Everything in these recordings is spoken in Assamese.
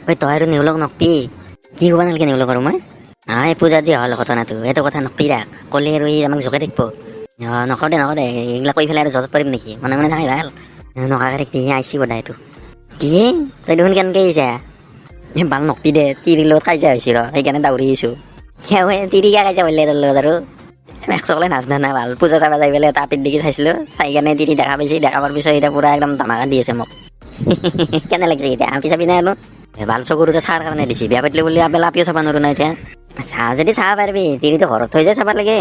ঐ, তই আৰু নেউলক নকবি। কি ক'ব নালাগে নেউলক আৰু মই? এই পূজাত যে হ'ল ঘটনাটো, সেইটো কথা নকবি। ৰাখ, ক'লে আৰু ই আমাক জোকে থাকিব। অঁ, নকওঁ দে, নকওঁ দে। এইগিলা কৈ পেলাই আৰু জজত পাৰিম নেকি? মনে মনে থাকি ভাল। নকাকে থাকিবি। আহিছি বোধ এইটো। কি, তই দেখোন কেনেকে আহিছা? এ বাল, নকবি দে। তিৰিৰ লগত কাজিয়া হৈছে ৰ, সেইকাৰণে দাউৰি আহিছো। কিয়, তিৰি কিয় কাজিয়া কৰিলে তোৰ লগত? আৰু একচকলে নাজনা না ভাল। পূজা চাব যাই পেলাই এটা আপিত দেখি চাইছিলো, চাই কেনে তিৰি দেখা পাইছি। দেখা পোৱাৰ পিছত এতিয়া পুৰা একদম ধামাকা দি আছে মোক। কেনে লাগিছে এতিয়া? আপি চাবি নাই আৰু ভাল। চকুৰুতে চাৰ কাৰণে দিছি। বিয়া পাতিলে বুলি আবেলা আপিও চাব নোৱাৰো না এতিয়া। চাহ যদি চাব পাৰিবি, তিৰিটো ঘৰত থৈ যায় চাব লাগে।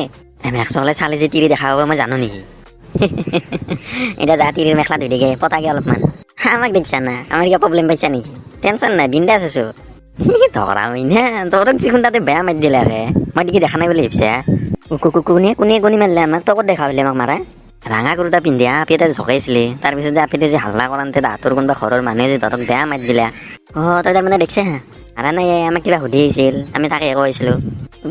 মেক্সকলে চালে যে তিৰি দেখা পাব, মই জানো নেকি? এতিয়া যা, তিৰিৰ মেখেলা ধুই দিগে, পতাকে অলপমান। আমাক দেখিছা না? আমাৰ কিবা প্ৰব্লেম পাইছা নেকি? টেনচন নাই, বিন্দাছ আছো। ধৰা মইনা, তহঁতক যিখন তাতে বেয়া মাৰি দিলে আৰে, মই দেখি দেখা নাই বুলি ভাবিছা? কোনে কোনে কোনে মাৰিলে আমাক? তই ক'ত দেখা পালি আমাক মাৰা? ৰাঙা কুৰ্তা পিন্ধি আপি এটা জকাইছিলি, তাৰপিছত যে আপিতে যে হাল্লা কৰান্তে তাহাঁতৰ কোনোবা ঘৰৰ মানুহে যে তহঁতক বেয়া মাৰি দিলে। অ', তই তাৰমানে দেখছা? মাৰা নাই, আমাক কিবা সুধি আহিছিল, আমি তাকে কৈছিলো।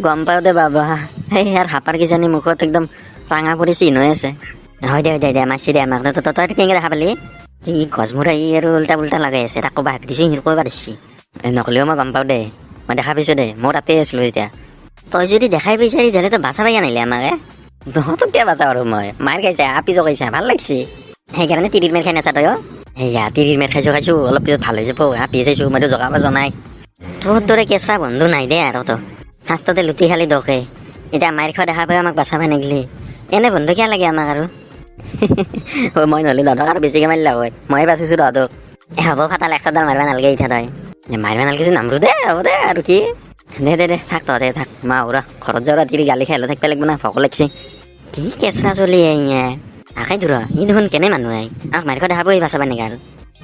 গম পাওঁ দে বাবা। সেই ইয়াৰ হাপাৰ কিজানি মুখত একদম ৰাঙা পৰি চিন হৈ আছে। হয় দে, হয় দে, দে মাৰছি দে আমাক। তই তই কেনেকে দেখা পালি? ই গছমূৰা, ই আৰু উল্টা পুল্টা লগাই আছে। তাক ক'বা হাক দিছো, সি ক'বা দিছি। নকলেও মই গম পাওঁ দে। মই দেখা পাইছো দে, মই তাতে আছিলো তেতিয়া। তই যদি দেখাই পাইছা, তেতিয়াহ'লে তই বাচাব নাহিলে আমাক? তহঁতক কিয় বাচাওঁ আৰু? মই মাৰ খাইছা, আপি জগাইছা, ভাল লাগছি, সেইকাৰণে তিৰিৰ মেৰ খাই নাচা তই। সেয়া তিৰিৰ মেৰ খাইছো, খাইছো, অলপ পিছত ভাল হৈ যাব। আপি চাইছো, মইতো জগাব জনাই। তোৰ দৰে কেঁচা বন্ধু নাই দে আৰু। তো ফাৰ্ষ্টতে লুটি খালি দকে, এতিয়া মাৰ খোৱা দেখা পাই আমাক বাচাব নেগলি। এনে বন্ধু কিয় লাগে আমাক আৰু? মই নহ'লে তহঁতক আৰু বেছিকে মাৰিলা হয়। ময়ে বাচিছো তহঁতক। এ হ'ব, ফাটাল এক চাদৰ মাৰিব নালাগে এতিয়া তই। মাৰিব নালাগে যদি নামৰো দে। হ'ব দে আৰু কি। দে দে দে, থাক তহঁতে থাক। মা ৰ, ঘৰত যাওঁ। ৰাতি গালি খাই থাকিব লাগিব না, ভোক লাগছে। কি কেঁচৰা চলি ইয়ে আকাই ধৰ। ই দেখোন কেনে মানুহ আই, আমাক মাৰি খোৱা দেখা পাই বাচাব নেগাল।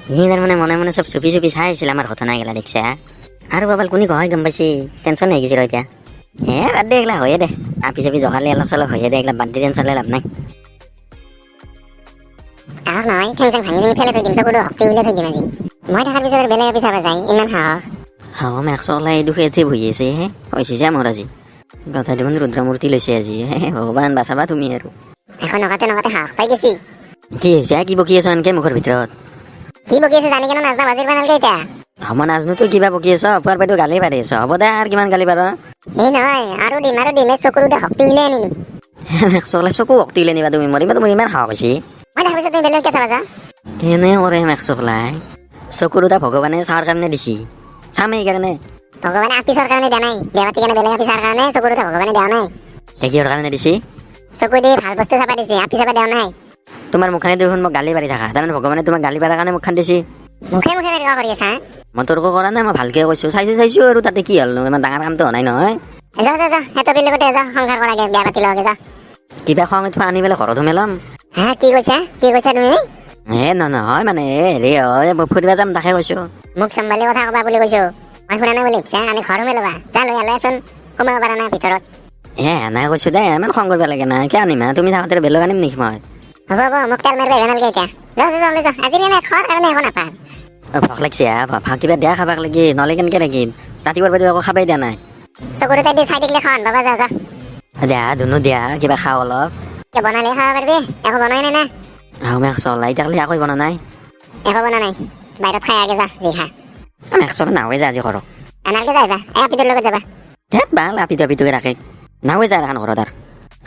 সি তাৰমানে মনে মনে চব চুপি চুপি চাই আছিল আমাৰ ঘটনা গেলা, দেখছা? আৰু বাবাল কোনে কয় গম পাইছি, টেনচন হৈ গৈছিল এতিয়া। হে বাদ দে, এইগিলা হয়ে দে। আপি চাপি জগালে অলপ চলপ হয়ে দে। এইগিলা বাদ দি, টেনচন লৈ লাভ নাই। আহক নহয়, ঠেং চেং ভাঙি চিঙি ফেলাই থৈ দিম। চকুটো শক্তি উলিয়াই থৈ দিম আজি। মই থকাৰ পিছত আৰু বেলেগ আপি চাব যায়, ইমান সাহস। হাও মেক্সলাই এই দুখে এথে বহি আছে। হে হৈছে যা মোৰ আজি গথাই দেখোন ৰুদ্ৰমূৰ্তি লৈছে আজি। হে ভগৱান, বাচাবা তুমি আৰু। এখন নকাতে নকাতে সাহস পাই গেছি। কি হৈছে? কি বকি আছ এনেকে মুখৰ ভিতৰত? কি বকি আছে জানি কেনে নাজনা, বাজিৰ নালাগে এতিয়া। মই নাজানো, তই কিবা বকি আছ। পুৱাৰ পাইতো গালি পাৰি আছ। হ'ব দে, আৰু কিমান গালি পাৰ? এই নহয়, আৰু দিম, আৰু দিম। এই চকুৰ শক্তি উলিয়াই আনিম। মেক্সলাই চকু শক্তি উলিয়াই নিবা তুমি মৰিবা। তুমি ইমান সাহস হৈছে। মই থকাৰ পিছত তুমি বেলেগ চাবা যা। কেনে কৰে মেক্সলাই? চকু দুটা ভগৱানে চাৱাৰ কাৰণে দিছি, চাম সেইকাৰণে। ভগৱানে আপিছৰ কাৰণে দিয়া নাই। বিয়া পাতি কেনে বেলেগ আপিছাৰ কাৰণে চকু দুটা ভগৱানে দিয়া নাই। এতিয়া কিহৰ কাৰণে দিছি? চকু দি ভাল বস্তু চাবা দিছে, আপি চাবা দিয়া নাই। তোমাৰ মুখখানে দেখোন মোক গালি পাৰি থাকা, তাৰমানে ভগৱানে তোমাক গালি পাৰাৰ কাৰণে মুখখন দিছি? মুখে মুখে তেনেকুৱা কৰি আছা? মই তৰ্ক কৰা নাই, মই ভালকে কৈছো। চাইছো, চাইছো আৰু তাতে কি হ'ল? ইমান ডাঙৰ কামটো হোৱা নাই নহয়। যা যা যা, সেইটো বেলেগতে যা, সংসাৰ কৰাগে, বিয়া পাতি লগে যা। কিবা খং উঠবা আনি পেলাই ঘৰত সোমাই ল'ম। হা, কি কৈছা? কি কৈছা তুমি? এ নহয় মানে, এ হেৰি হয়, মই ফুৰিব যাম তাকে কৈছো। মোক চম্ভালি কথা কবা বুলি কৈছো। মই শুনা নাই বুলি ভাবছা? আমি ঘৰ সোমাই ল'বা যা, লৈ আলোচোন, সোমাব পাৰা নাই ভিতৰত। এ নাই কৈছো দে, ইমান খং কৰিব লাগে না। কিয় আনিম হা? তুমি থাকোঁতে বেলেগ আনিম নেকি মই? হ'ব হ'ব, মোক তেল মাৰিব আহিব নালাগে এতিয়া। যা যা যা, লৈ যা। আজি কাৰণে খোৱাৰ কাৰণে একো নাপাম। অ, ভোক লাগছে হা। কিবা দিয়া খাবাক লাগি, নহ'লে কেনেকে থাকিম? ৰাতিপুৱাৰ পৰা একো খাবাই দিয়া নাই। চকু দুটা দি চাই থাকিলে খাৱান বাবা, যা যা। দিয়া ধুনু, দিয়া কিবা খাওঁ অলপ। কিয় বনালে খাব পাৰিবি? একো বনাই নাই না। আহো মেক্সল, এতিয়া একো বনা নাই? একো বনা নাই, বাহিৰত খাই আগে যা, যি খা। মেক্সল নাৱে যা আজি ঘৰত। নালগে যাবা, এই আপিটোৰ লগত যাবা। ধেত ভাল, আপিটো আপিটোকে ৰাখে। নাৱে যা এখন ঘৰত আৰু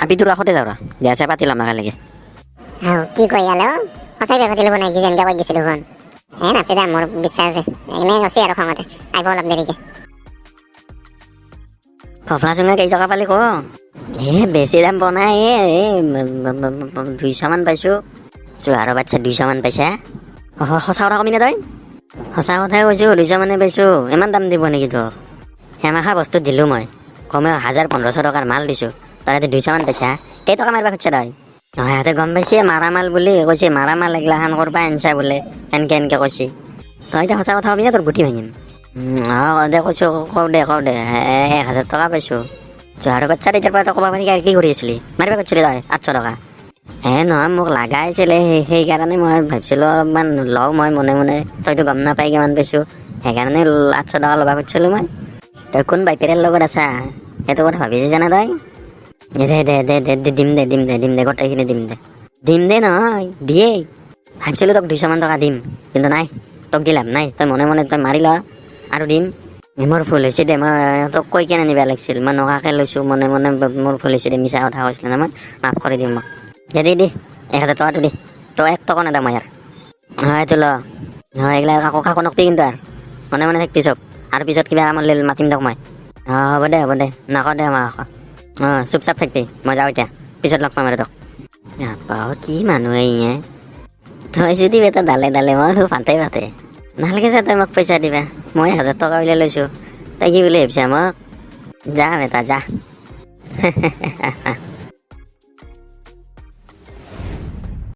আপিটোৰ কাষতে যাওঁ ৰ। বিয়া চিয়া পাতি ল'ম একেলগে। আও কি কয় ইয়ালে? সঁচাই বিয়া পাতি ল'ব নাই কি? যেনেকে কৈ দিছিলো দেখোন। হে নাতি দে, মোৰ বিশ্বাস আছে। এনেই কৈছে আৰু খঙতে, আহিব অলপ দেৰিকে। ফফলা চুঙা কেইটকা পালি ক? এ বেছি দাম পোৱা নাই, এ 200মান পাইছোঁ। জোহাৰৰ বাচ্ছা, 200মান পাইছা? সঁচা কথা কবি নে তই? সঁচা কথাই কৈছোঁ, 200 মানে পাইছোঁ। ইমান দাম দিব নেকি তোক? সেমাখা বস্তু দিলোঁ মই, কমেও 1000-1500 টকাৰ মাল দিছোঁ, তই ইয়াতে 200মান পাইছা? কেইটকা মাৰিব খুজিছা তই? নহয়, সিহঁতে গম পাইছে মাৰা মাল বুলি কৈছে। মাৰা মাল এগিলাখান কৰবা আনছা বোলে, এনকে এনকে কৈছে। তই এতিয়া সঁচা কথা কবি না তোৰ গুটি ভাঙিম? অঁ দে, কৈছোঁ, কওঁ দে, কওঁ দে। 1000 টকা পাইছোঁ। জোহাৰৰ বাচ্ছা, তেতিয়াৰ পৰা তই ক'ব পাৰি কি কৰি আছিলি? মাৰিব খুজিছিলি তই 800 টকা? হে নহয়, মোক লাগাই আছিলে, সেইকাৰণে মই ভাবিছিলোঁ অলপমান লওঁ মই মনে মনে। তইতো গম নাপাই কিমান পাইছোঁ, সেইকাৰণে 800 টকা ল'ব খুজিছিলোঁ মই। তই কোন বাইপেৰেৰ লগত আছা সেইটো কথা ভাবিছিস জানা তই? দে দে দে দে দে, দিম দে, দিম দে, দিম দে, গোটেইখিনি দিম দে, দিম দে। নহয়, দিয়ে ভাবিছিলোঁ তোক 200মান টকা দিম, কিন্তু নাই, তোক দি লাভ নাই। তই মনে মনে তই মাৰি ল। আৰু দিম। মোৰ ভুল হৈছে দে, মই তোক কৈ কেনে নিবা লাগিছিল। মই নোকোৱাকে লৈছোঁ মনে মনে। মোৰ ভুল হৈছে দে, মিছা কথা কৈছিলোঁ না মই। মাফ কৰি দিম মোক। দে, দি দি 1000 টকাটো দি। তই 1 টকা নেদা মই আৰু। হয়, এইটো ল। হয়, এইগিলা কাকো কাকো নকবি কিন্তু, আৰু মনে মনে থাকিবি চব। আৰু পিছত কিবা কামত মাতিম তোক মই। অঁ, হ'ব দে, হ'ব দে, নকওঁ দে মই আকৌ। অঁ, চুপ চাপ থাকিবি। মই যাওঁ এতিয়া, পিছত লগ পাম আৰু তোক। বাপা, কি মানুহ এই! তই যদি এটা ডালে ডালে মই ভাতে ভাতে নালাগে যা। তই মোক পইচা দিবা, মই 1000 টকা উলিয়াই লৈছোঁ। তই কি বুলি ভাবিছা মোক? যা বেটা, যা।